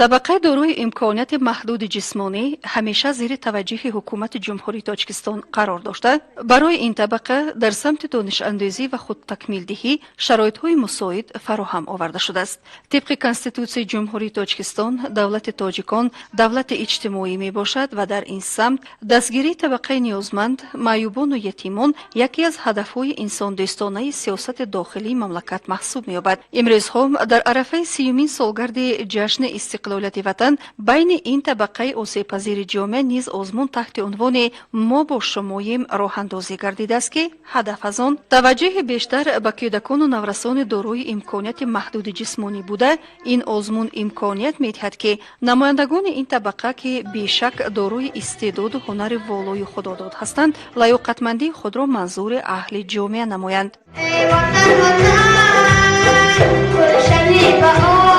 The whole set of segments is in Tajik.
Табақаи дорои имконияти маҳдуди ҷисмонӣ ҳамеша зери таваҷҷӯҳи Ҳукумати Ҷумҳурии Тоҷикистон қарор дошта, барои ин табақа дар самти донишандӯзӣ ва худтакмилдиҳӣ шароитҳои мусоид фароҳам оварда шудааст. Тибқи Конститутсияи Ҷумҳурии Тоҷикистон, давлати тоҷикон давлати иҷтимоӣ мебошад ва дар ин самт дастгирии табақаи ниёзманд, маъюбону ятимон яке аз ҳадафҳои инсондӯстонаи сиёсати дохилии мамлакат маҳсуб меёбад. Имрӯзҳо дар арафаи 30-умин солгарди ҷашни истиқлолияти ватан байни ин табақаи осебпазири ҷомеа низ озмун таҳти унвони «Мо бо шумоем» роҳандозӣ гардидааст, ки ҳадаф аз он таваҷҷӯҳи бештар ба кӯдакону наврасони дорои имконияти маҳдуди ҷисмонӣ буда, ин озмун имконият медиҳад, ки намояндагони ин табақа, ки бешак дорои истеъдоду ҳунари волою худодод ҳастанд, лаёқатмандии худро манзури аҳли ҷомеа намоянд. Эй ватан, ватан, гулшани баҳор.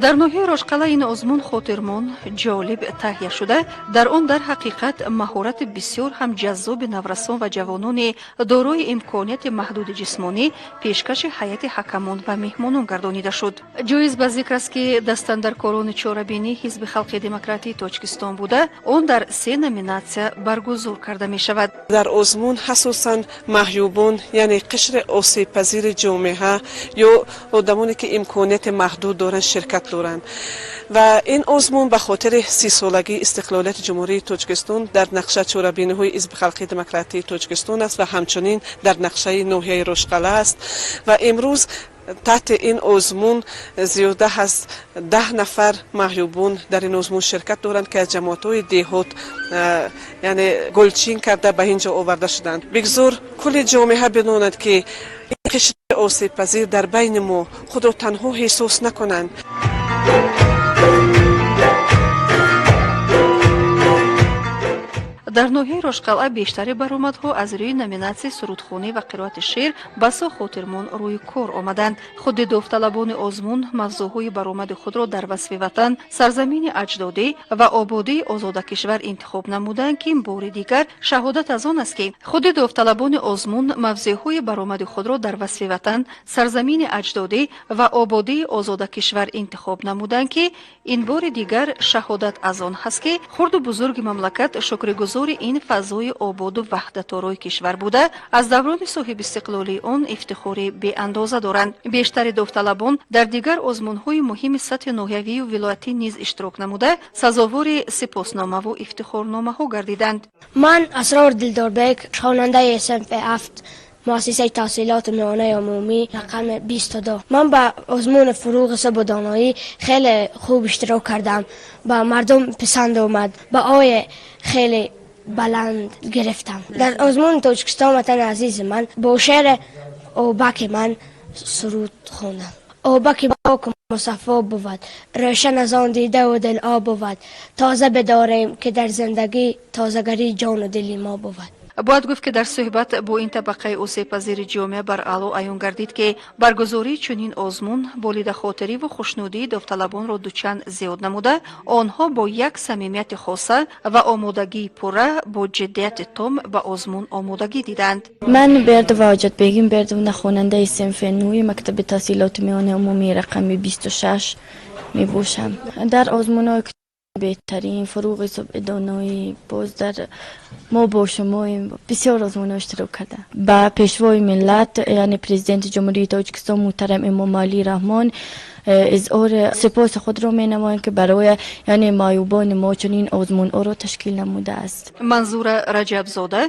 Дар ноҳияи Рошқалъа ин озмун хотирмон, ҷолиб таҳия шуда, дар он дар ҳақиқат маҳорати бисёр ҳам ҷаззоби наврасон ва ҷавонони дорои имконияти маҳдуди ҷисмонӣ пешкаши ҳайати ҳакамон ва меҳмонон гардонида шуд. Ҷоиз ба зикр аст, ки дастандаркорони чорабинӣ Ҳизби халқи демократии Тоҷикистон буда, он дар се номинатсия баргузор карда мешавад. Дар озмун хусусан маъюбон, яъне қишри осебпазири ҷомеа ё одамоне, ки имконияти маҳдуд доранд, ширкат доранд ва ин озмун ба хотири 30-солагии истиқлолияти Ҷумҳурии Тоҷикистон дар нақша чорабиниҳои Ҳизби халқии демократии Тоҷикистон аст ва ҳамчунин дар нақшаи ноҳияи Рошқалъа аст. Ва имрӯз таҳти ин озмун зиёда аз 10 нафар маъюбон дар ин озмун ширкат доранд, ки аз ҷамоатҳои деҳот, яъне гулчин карда ба ин ҷо оварда шуданд. Бигзор кулли ҷомеа бидонад, ки ин қишри осебпазир дар байни мо худро танҳо эҳсос накунанд. Дар ноҳияи Рошқалъа бештари баромадҳо аз рӯи номинатсияи сурудхонӣ ва қироати шеър басо хотирмон рӯи кор омаданд. Худи довталабони озмун мавзӯъҳои баромади худро дар васфи ватан, сарзамини аҷдодӣ ва ободии озода кишвар интихоб намуданд, ки ин бори дигар шаҳодат аз он аст, ки худи довталабони озмун мавзӯъҳои баромади худро дар васфи ватан, сарзамини аҷдодӣ ва ободии озода кишвар интихоб намуданд, ки ин бори дигар шаҳодат аз он ҳаст, ки хурду бузурги мамлакат шукргузори ин фазои ободу ваҳдаторои кишвар буда, аз даврони соҳибистиқлолии он ифтихори беандоза доранд. Бештари довталабон дар дигар озмунҳои муҳими сатҳи ноҳиявию вилоятӣ низ иштирок намуда, сазовори сипосномаву ифтихорномаҳо гардиданд. Ман Асрор Дилдорбек, хонандаи синфи 7 муассисаи таҳсилоти миёнаи умумӣ рақами 22. Ман ба озмуни «Фурӯғи субҳу доноӣ» хеле хуб иштирок кардам, ба мардум писанд омад, баҳои хеле баланд гирифтам. Дар озмуни «Тоҷикистон ватани азизи ман» бо шеъри «Обаки ман» суруд хондам. Обаки поку мусаффо бувад, рӯшан аз он дидаву дил об бувад. Тоза бидорем, ки дар зиндагӣ тозагарӣ ҷону дили мо бувад. Бояд гуфт, ки дар суҳбат бо ин табақаи осебпазири ҷомеа баръало аён гардид, ки баргузории чунин озмун болидахотириву хушнудии довталабонро дучанд зиёд намуда, онҳо бо як самимияти хоса ва омодагии пурра, бо ҷиддияти том ба озмун омодагӣ диданд. Ман Бердова Ҳоҷатбегим Бердовна, хонандаи синфи нӯҳи мактаби таҳсилоти миёнаи умумии рақами 26 мебошам. Дар озмунҳои беҳтарин, «Фурӯғи субҳи доноӣ», боз дар «Мо бо шумоем» бисёр озмунҳо иштирок кардам. Ба Пешвои миллат, яъне Президенти Ҷумҳурии Тоҷикистон муҳтарам Эмомалӣ Раҳмон, изҳори сипоси худро менамоем, ки барои, яъне, маъюбони мо чунин озмунҳоро ташкил намудааст. Манзура Раҷабзода,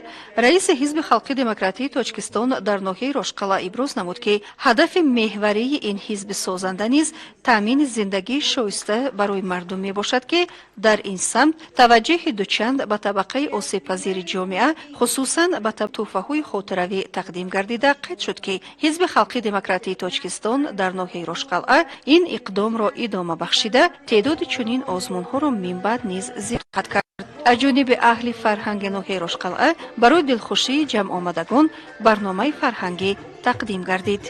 раиси Ҳизби халқи демократии Тоҷикистон дар ноҳияи Рошқалъа, иброз намуд, ки ҳадафи меҳварии ин ҳизби созанда низ таъмини зиндагии шоиста барои мардум мебошад, ки дар ин самт таваҷҷӯҳи дучанд ба табақаи осебпазири ҷомеа, хусусан ба тӯҳфаҳои хотиравӣ тақдим гардида, қайд шуд, ки Ҳизби халқи демократии Тоҷикистон дар ноҳияи Рошқалъа ин иқдомро идома бахшида, теъдоди чунин озмунҳоро минбаъд низ зиёд кард. Аз ҷониби аҳли фарҳанги ноҳияи Рошқалъа барои дилхушии ҷамъомадагон барномаи фарҳангӣ тақдим гардид.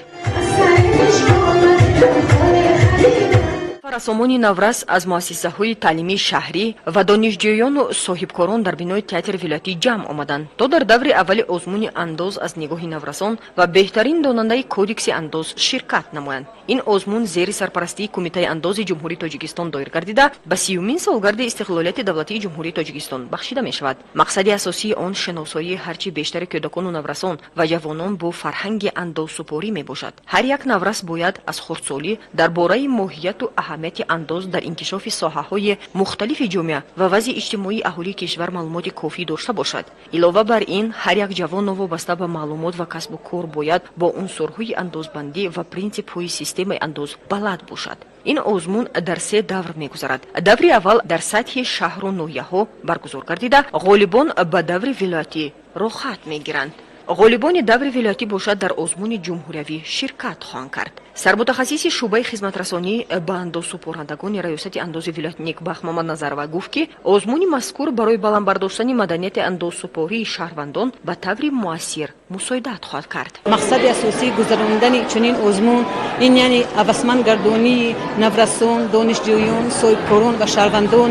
Рассомони наврас аз муассисаҳои таълимии шаҳрӣ ва донишҷӯёну соҳибкорон дар бинои театри вилоятӣ ҷамъ омаданд, то дар даври аввали озмуни «Андоз аз нигоҳи наврасон» ва беҳтарин донандаи Кодекси андоз ширкат намоянд. Ин озмун зери сарпарастии Кумитаи андози Ҷумҳурии Тоҷикистон доир гардида, ба 30-умин солгарди истиқлолияти давлатии Ҷумҳурии Тоҷикистон бахшида мешавад. Мақсади асосии он шиносоии ҳарчи бештари кӯдакону наврасон ва ҷавонон бо фарҳанги андозсупорӣ мебошад. Ҳар як наврас бояд аз хурдсолӣ дар бораи моҳияту аҳамияти андоз дар инкишофи соҳаҳои мухталифи ҷомеа ва вазъи иҷтимоии аҳолии кишвар маълумоти кофӣ дошта бошад. Илова бар ин, ҳар як ҷавон новобаста ба маълумот ва касбу кор бояд бо унсурҳои андозбандӣ ва принсипҳои системаи андоз балад бошад. Ин озмун дар се давр мегузарад. Даври аввал дар сатҳи шаҳру ноҳияҳо баргузор гардида, ғолибон ба даври вилоятӣ роҳхат мегиранд. Ғолибони даври вилоятӣ бошад, дар озмуни ҷумҳуриявӣ ширкат хоҳанд кард. Сармутахассиси шӯъбаи хизматрасонӣ ба андозсупорандагони Раёсати андози вилояти Некбахт Мамадназарова гуфт, ки озмуни мазкур барои баланд бардоштани маданияти андозсупории шаҳрвандон ба таври муассир мусоидат хоҳад кард. Мақсади асосии гузаронидани чунин озмун ин, яъне ҳавасманд гардонии наврасон, донишҷӯён, соҳибкорон ва шаҳрвандон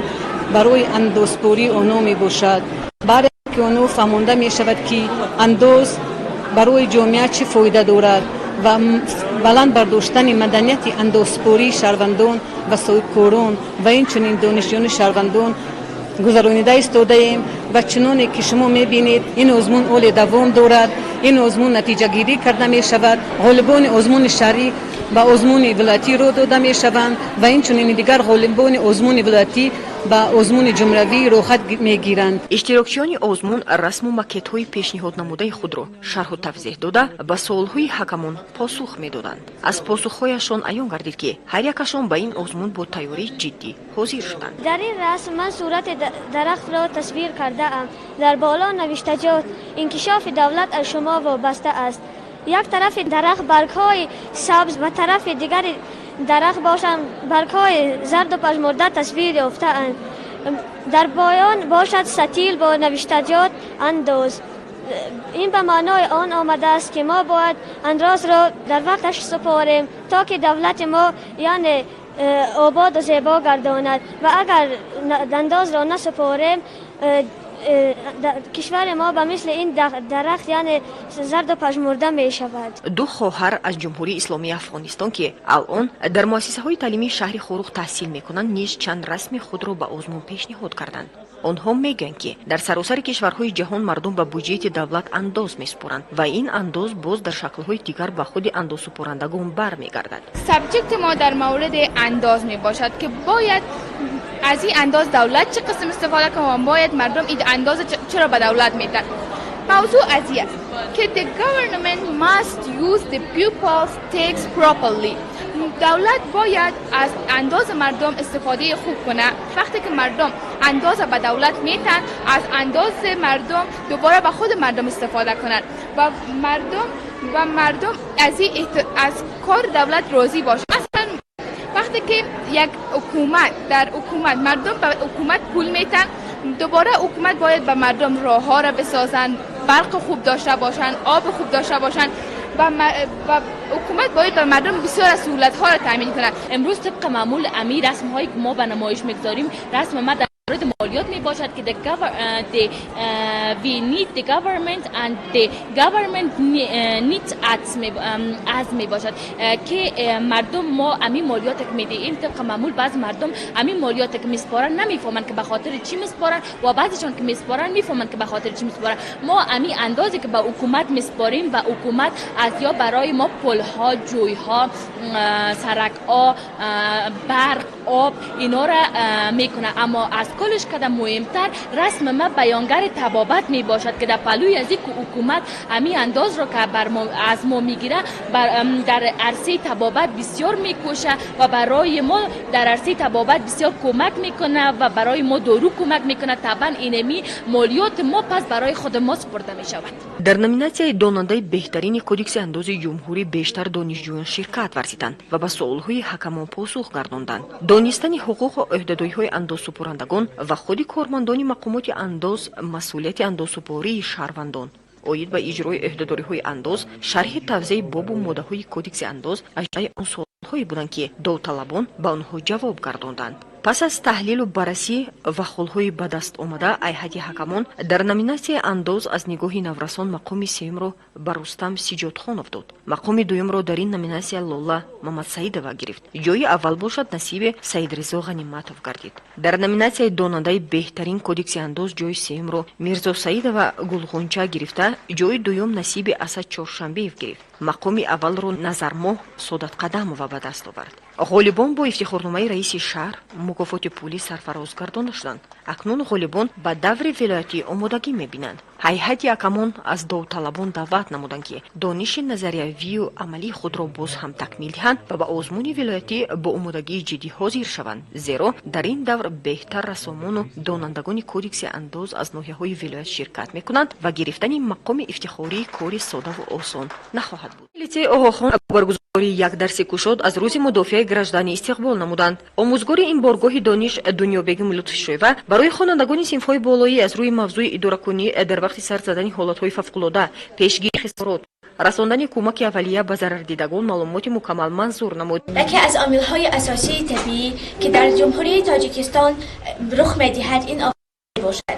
барои андозсупории онҳо мебошад. Баъре ки онҳо фаҳмонда мешавад, ки андоз барои ҷомеа чӣ фоида дорад ва баланд бардоштани маданияти андозсупории шаҳрвандон ва соҳибкорон ва инчунин донишҷӯёни шаҳрвандон гузаронида истодаем. Ва чуноне ки шумо мебинед, ин озмун ҳоле давом дорад. Ин озмун натиҷагирӣ карда мешавад. Ғолибони озмуни шаҳрӣ ба озмуни вилоятӣ роҳ дода мешаванд ва инчунин дигар ғолибони озмуни вилоятӣ ба озмуни ҷумҳуриявӣ роҳхат мегиранд. Иштирокчиёни озмун расму макетҳои пешниҳоднамудаи худро шарҳу тавзеҳ дода, ба суолҳои ҳакамон посух медоданд. Аз посухҳояшон аён гардид, ки ҳар якашон ба ин озмун бо тайёрии ҷиддӣ ҳозир шуданд. Дар ин расм ман сурати дарахтро тасвир кардаам. Дар боло навиштаҷот: «Инкишофи давлат аз шумо вобаста аст». Як тарафи дарахт баргҳои сабз ва тарафи дигари дарахт бошанд, баргҳои зарду пажмурда тасвир ёфтаанд. Дар поён бошад сатил бо навиштаҷот «Андоз». Ин ба маънои он омадааст, ки мо бояд андозро дар вақташ супорем, то ки давлати мо, яъне, ободу зебо гардонад. Ва агар андозро насупорем, кишвари мо ба мисли ин дарахт, яъне зарду пажмурда мешавад. Ду хоҳар аз Ҷумҳурии Исломии Афғонистон, ки алъон дар муассисаҳои таълимии шаҳри Хоруғ таҳсил мекунанд, низ чанд расми худро ба озмун пешниҳод карданд. Онҳо мегӯянд, ки дар саросари кишварҳои ҷаҳон мардум ба буҷети давлат андоз месупоранд ва ин андоз боз дар шаклҳои дигар ба худи андозсупорандагон бармегардад. Subject ما در مورد انداز می باشد که باید از این انداز دولت چه قسم استفاده کنه و باید مردم این انداز چرا به دولت میدن. موضوع از این است که the government must use the people's tax properly. دولت باید از انداز مردم استفاده خوب کنه. وقتی که مردم انداز به دولت میتن، از انداز مردم دوباره به خود مردم استفاده کنند و مردم از کار دولت راضی باشند. مثلا وقتی که یک حکومت در حکومت مردم به حکومت پول میتن، دوباره حکومت باید به مردم راه ها را بسازن، برق خوب داشته باشند، آب خوب داشته باشند و حکومت باید به مردم بسیار از سهولت ها را تامین کند. امروز طبق معمول امی رسم هایی که ما به نمایش میگذاریم، رسم ما در مورد مالیات می باشد که we need the government and the government needs us می باشد که مردم ما امی مالیات که میدهیم، طبق معمول بعض مردم امی مالیات که میسپارن نمیفهمند که به خاطر چی میسپارن و بعضیشان که میسپارن میفهمند که به خاطر چی میسپارن. ما امی اندازی که به حکومت میسپاریم و حکومت از یا برای ما پلها، جویها، سرکها، برق، آب اینا را میکنه. اما از کلش کده مهمتر، رسم ما بیانگر طبابت می باشد که در پلوی از که حکومت امی انداز را که بر ما از ما میگیره، در عرصه طبابت بسیار میکوشه و برای ما در عرصه طبابت بسیار کمک میکنه و برای ما دارو کمک میکنه. طبعا اینمی مالیات ما پس برای خود ما سپرده میشود. Дар номинатсияи «Донандаи беҳтарини Кодекси андози ҷумҳурӣ» бештар донишҷӯён ширкат варзиданд ва ба суолҳои ҳакамон посух гардонданд. Донистани ҳуқуқу ӯҳдадориҳои андозсупорандагон ва худи кормандони мақомоти андоз, масъулияти андозсупории шаҳрвандон оид ба иҷрои ӯҳдадориҳои андоз, шарҳи тавзеҳи бобу моддаҳои Кодекси андоз, аз ҷумлаи он суолҳое Саволҳое буданд, ки довталабон ба онҳо ҷавоб гардонданд. Пас аз таҳлилу баррасӣ ва холҳои ба даст омада, ҳайати ҳакамон дар номинатсияи «Андоз аз нигоҳи наврасон» мақоми сеюмро ба Рустам Сиҷодхонов дод. Мақоми дуюмро дар ин номинатсия Лола Мамадсаидова гирифт. Ҷои аввал бошад, насиби Саидризо Ғаниматов гардид. Дар номинатсияи «Донандаи беҳтарин кодекси андоз» ҷои сеюмро Мирзосаидова Гулғунча гирифта, ҷои дуюм насиби Асад Чоршанбеев гирифт. Мақоми аввалро Назармоҳ Содатқадамова ба даст овард. Ғолибон бо ифтихорномаи раиси шаҳр, мукофоти пулӣ сарфароз гардонда шуданд. Акнун ғолибон ба даври вилоятӣ омодагӣ мебинанд. Ҳайати ҳакамон аз довталабон даъват намуданд, ки дониши назариявию амалии худро боз ҳам такмил диҳанд ва ба озмуни вилоятӣ бо омодагии ҷиддӣ ҳозир шаванд, зеро дар ин давр беҳтар рассомону донандагони кодекси андоз аз ноҳияҳои вилоят ширкат мекунанд ва гирифтани мақоми ифтихорӣ кори содаву осон нахоҳад буд. Литсеи Оғохон баргузории як дарси кушод аз Рӯзи мудофиаи гражданӣ истиқбол намуданд. Омӯзгори ин боргоҳи дониш Дунёбегим Лутфишоева барои хонандагони синфҳои болоӣ аз рӯи мавзӯи идоракунӣ дар вақти сар задани ҳолатҳои фавқулода, пешгирии хисорот, расондани кӯмаки аввалия ба зарардидагон маълумоти мукаммал манзур намуд. Яке аз омилҳои асосии табиӣ, ки дар Ҷумҳурии Тоҷикистон рух медиҳад, ин бошад.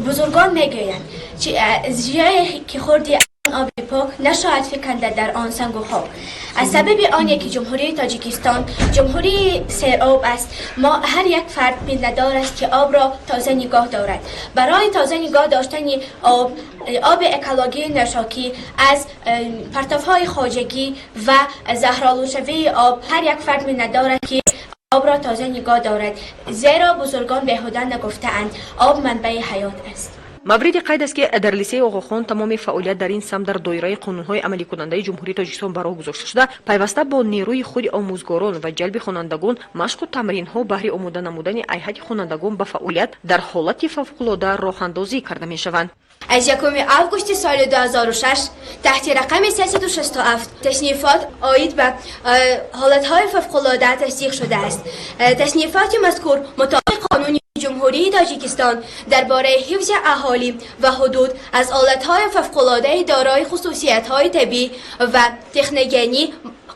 Бузургон мегӯянд: «Ҷое ки хӯрди оби пок, нашояд фиканда дар он сангу хок». Аз сабаби оне ки Ҷумҳурии Тоҷикистон ҷумҳурии сероб аст, мо ҳар як фард миннатдор аст, ки обро тоза нигоҳ дорад. Барои тоза нигоҳ доштани об, оби экологии нӯшокӣ аз партовҳои хоҷагӣ ва заҳролудшавии об, ҳар як фард миннатдор аст, ки обро тоза нигоҳ дорад, зеро бузургон беҳуда нагуфтаанд: «Об манбаи ҳаёт аст». Мавриди қайд аст, ки дар лисеи Оғохон тамоми фаъолият дар ин самт дар доираи қонунҳои амаликунандаи Ҷумҳурии Тоҷикистон ба роҳ гузошта шуда, пайваста бо нерӯи худи омӯзгорон ва ҷалби хонандагон машқу тамринҳо баҳри омода намудани ҳайати хонандагон ба фаъолият дар ҳолати фавқулода роҳандозӣ карда мешаванд. Аз 1 августи соли 2006 таҳти рақами 367 таснифот оид ба ҳолатҳои фавқулода тасдиқ шудааст. Таснифоти мазкур мутобиқ Қонуни Ҷумҳурии Тоҷикистон дар бораи ҳифзи аҳолӣ ва ҳудуд аз ҳолатҳои фавқулодаи дорои хусусиятҳои табиӣ ва техногенӣ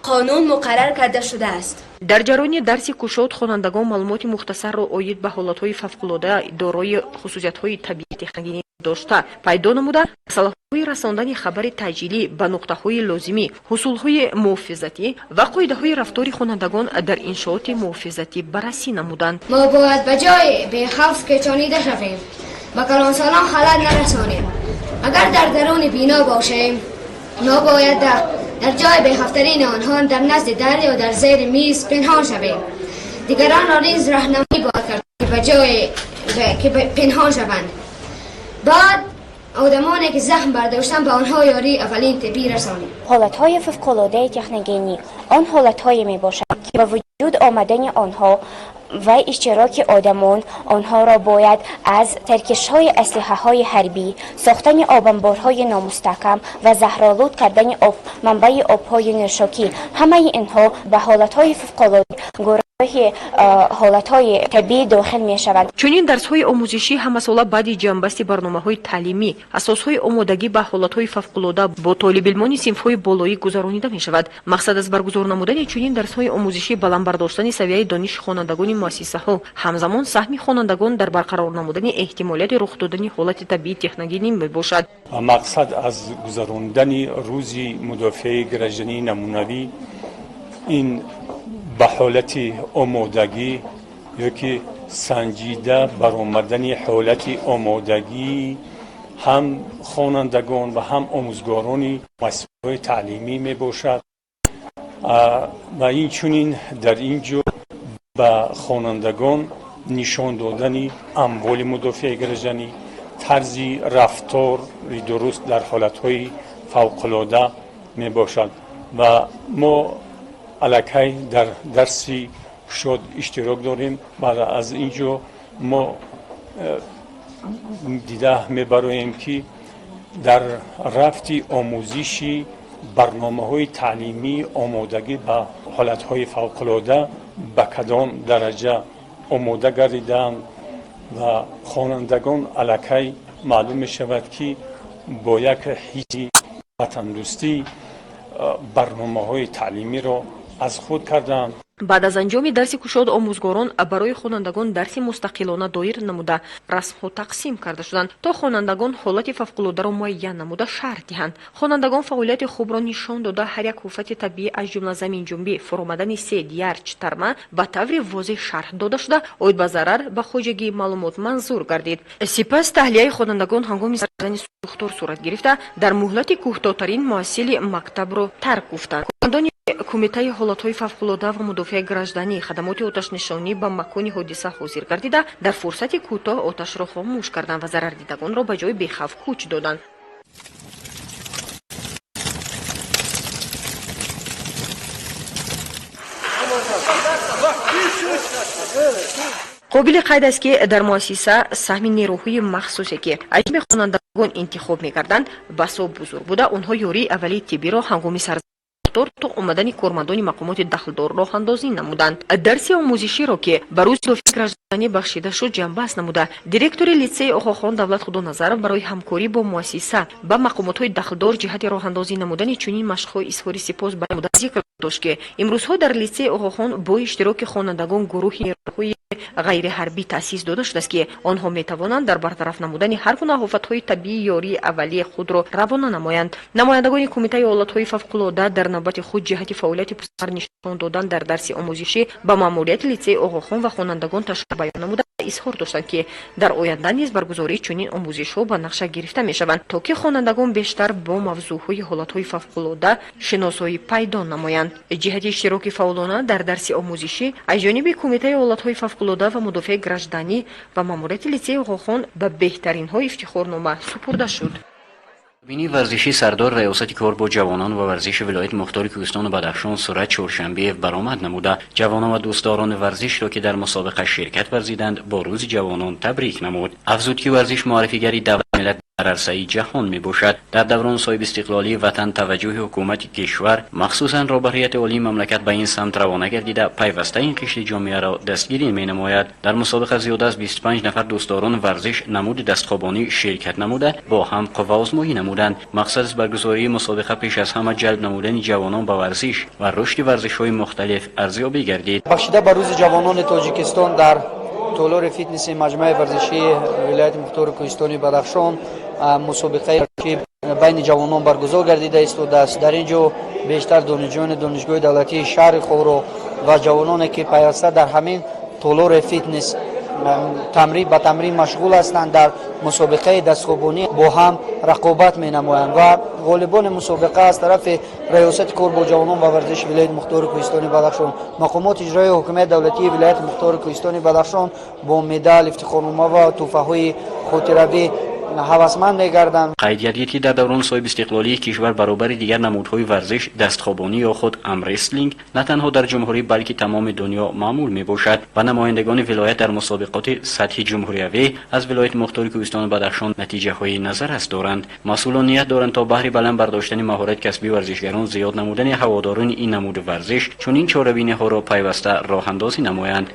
қонун муқаррар карда шудааст. Дар ҷараёни дарси кушод хонандагон маълумоти мухтасарро оид ба ҳолатҳои фавқулода дорои хусусиятҳои табиӣ техногенӣ дошта пайдо намуда, масъалаҳои расондани хабари таъҷилӣ ба нуқтаҳои лозимӣ, ҳусулҳои муҳофизатӣ ва қоидаҳои рафтори хонандагон дар иншооти муҳофизатӣ баррасӣ намуданд. Мо бояд ба ҷои бехавф кӯчонида шавем, ба калонсолон халал нарасонем. Агар дар даруни бино бошем, мо бояд дар ҷои бехавфтарини онҳо, дар назди дар ё дар зери миз пинҳон шавем. Дигаронро низ роҳнамоӣ бояд кард, ки ба ҷое ки пинҳон шаванд. Баъд одамоне ки захм бардоштанд, ба онҳо ёрии аввалин тиббӣ расонем. Ҳолатҳои фавқулодаи техногенӣ он ҳолатҳое мебошанд, ки ба вуҷуд омадани онҳо ва иштироки одамон онҳоро бояд аз таркишҳои аслиҳаҳои ҳарбӣ, сохтани обанборҳои номустаҳкам ва заҳролуд кардани манбаи обҳои нӯшокӣ, ҳамаи инҳо ба ҳолатҳои фавқулода гурӯҳи ҳолатҳои табиӣ дохил мешаванд. Чунин дарсҳои омӯзишӣ ҳамасола баъди ҷамъбасти барномаҳои таълимӣ асосҳои омодагӣ ба ҳолатҳои фавқулода бо толибилмони синфҳои болоӣ гузаронида мешавад. Мақсад аз баргузор намудани чунин дарсҳои омӯзишӣ баланд бардоштани савияи дониши хонандагони муассисаҳо, ҳамзамон саҳми хонандагон дар барқарор намудани эҳтимолияти рух додани ҳолати табиии техногенӣ мебошад. Мақсад аз гузарондани Рӯзи мудофиаи граждании намунавӣ ин ба ҳолати омодагӣ ё ки санҷида баромадани ҳолати омодагӣ ҳам хонандагон ва ҳам омӯзгорони муассисаҳои таълимӣ мебошад ва инчунин дар ин ҷо ба хонандагон нишон додани амволи мудофиаи гражданӣ, тарзи рафтори дуруст дар ҳолатҳои фавқулода мебошад. Ва мо аллакай дар дарси кушод иштирок дорем ва аз ин ҷо мо дида мебароем, ки дар рафти омӯзиши барномаҳои таълимӣ омодагӣ ба ҳолатҳои фавқулода ба кадом дараҷа омода гардидаанд ва хонандагон аллакай маълум мешавад, ки бо як ҳисси ватандӯстӣ барномаҳои таълимиро. аз худ карданд. Баъд аз анҷоми дарси кушод омӯзгорон барои хонандагон дарси мустақилона доир намуда, расмҳо тақсим карда шуданд, то хонандагон ҳолати фавқулодаро муайян намуда шарҳ диҳанд. Хонандагон фаъолияти хубро нишон дода, ҳар як офати табиӣ, аз ҷумла заминҷунбӣ, фуромадани сед, ярч, тарма ба таври возеҳ шарҳ дода шуда, оид ба зарар ба хоҷагӣ маълумот манзур гардид. Сипас таҳлияи хонандагон ҳангоми сардани сӯхтор сурат гирифта, дар муҳлати кӯтоҳтарин муассили мактабро тарк гуфтанд. Кормандони Кумитаи ҳолатҳои фавқулода ва мудофиаи гражданӣ, хадамоти оташнишонӣ ба макони ҳодиса ҳозир гардида, дар фурсати кӯтоҳ оташро хомӯш карданд ва зарардидагонро ба ҷои бехавф кӯч доданд. Қобили қайд аст, ки дар муассиса саҳми нерӯҳои махсусе, ки аз ҷониби хонандагон интихоб мегарданд, басо бузург буда, онҳо ёрии аввалии тиббиро ҳангоми сар то омадани кормандони мақомоти дахлдор роҳандозӣ намуданд. Дарси омӯзиширо, ки ба рӯзи мудофиаи гражданӣ бахшида шуд, ҷамъбаст намуда, директори литсеи Оғохон Давлат Худоназаров барои ҳамкорӣ бо муассиса ба мақомотҳои дахлдор ҷиҳати роҳандозӣ намудани чунин машқҳо изҳори сипос баён намуда, зикр дошт, ки имрӯзҳо дар литсеи Оғохон бо иштироки хонандагон гурӯҳи нерӯҳои ғайриҳарбӣ таъсис дода шудааст, ки онҳо метавонанд дар бартараф намудани ҳар гуна офатҳои табиӣ ёрии аввалияи худро равона намоянд. Намояндагони Кумитаи ҳолатҳои фавқулода дар навбати худ ҷиҳати фаъолияти пурсамар нишон додан дар дарси омӯзишӣ ба маъмурияти литсеи Оғохон ва хонандагон ташаккур баён намуда, изҳор доштанд, ки дар оянда низ баргузории чунин омӯзишҳо ба нақша гирифта мешаванд, то ки хонандагон бештар бо мавзӯъҳои ҳолатҳои фавқулода шиносоӣ пайдо намоянд. Ҷиҳати иштироки фаъолона дар дарси омӯзишӣ аз ҷониби Кумитаи ҳолатҳои фавқулода ва мудофиаи гражданӣ ва маъмурияти литсеи Оғохон ба беҳтаринҳо ифтихорнома супурда шуд. Бини варзишӣ сардор раёсати кор бо ҷавонон ва варзиши вилояти мухтори Кӯҳистону Бадахшон Сурат Чоршанбеев баромад намуда, ҷавонон ва дӯстдорони варзишро, ки дар мусобиқа ширкат варзиданд, бо рӯзи ҷавонон табрик намуд. Афзуд, ки варзиш муаррифигари давлат, миллат дар арсаи ҷаҳон мебошад. Дар даврони соҳибистиқлолии ватан таваҷҷӯҳи ҳукумати кишвар, махсусан роҳбарияти олии мамлакат, ба ин самт равона гардида, пайваста ин қишри ҷомеаро дастгирӣ менамояд. Дар мусобиқа зиёда аз 25 нафар дӯстдорони варзиш намуди дастхобонӣ ширкат намуда, бо ҳам қувваозмоӣ намуданд. Мақсад аз баргузории мусобиқа пеш аз ҳама ҷалб намудани ҷавонон ба варзиш ва рушди варзишҳои мухталиф арзёбӣ гардид. Бахшида ба рӯзи ҷавонони Тоҷикистон дар толори фитнеси маҷмӯаи варзишии вилояти мухтори Кӯҳистони Бадахшон мусобиқаи байни ҷавонон баргузор гардида истодааст. Дар ин ҷо бештар донишҷӯёни Донишгоҳи давлатии шаҳри Ховро ва ҷавононе, ки пайваста дар ҳамин толори фитнес ба тамрин машғул ҳастанд, дар мусобиқаи дастхобонӣ бо ҳам рақобат менамоянд ва ғолибони мусобиқа аз тарафи раёсати кор бо ҷавонон ва варзиши вилояти мухтори Кӯҳистони Бадахшон, мақомоти иҷроии ҳокимияти давлатии вилояти мухтори Кӯҳистони Бадахшон бо медал, ифтихорнома ва тӯҳфаҳои хотиравӣ ҳавасманд мегарданд. Қайд гардид, ки дар даврони соҳибистиқлолии кишвар баробари дигар намудҳои варзиш дастхобонӣ ё худ армрестлинг на танҳо дар ҷумҳурӣ, балки тамоми дунё маъмул мебошад ва намояндагони вилоят дар мусобиқоти сатҳи ҷумҳуриявӣ аз вилояти мухтори Кӯҳистону Бадахшон натиҷаҳои назаррас доранд. Масъулон ният доранд, то баҳри баланд бардоштани маҳорати касбии варзишгарон, зиёд намудани ҳаводорони ин намуди варзиш чунин чорабиниҳоро пайваста роҳандозӣ намоянд.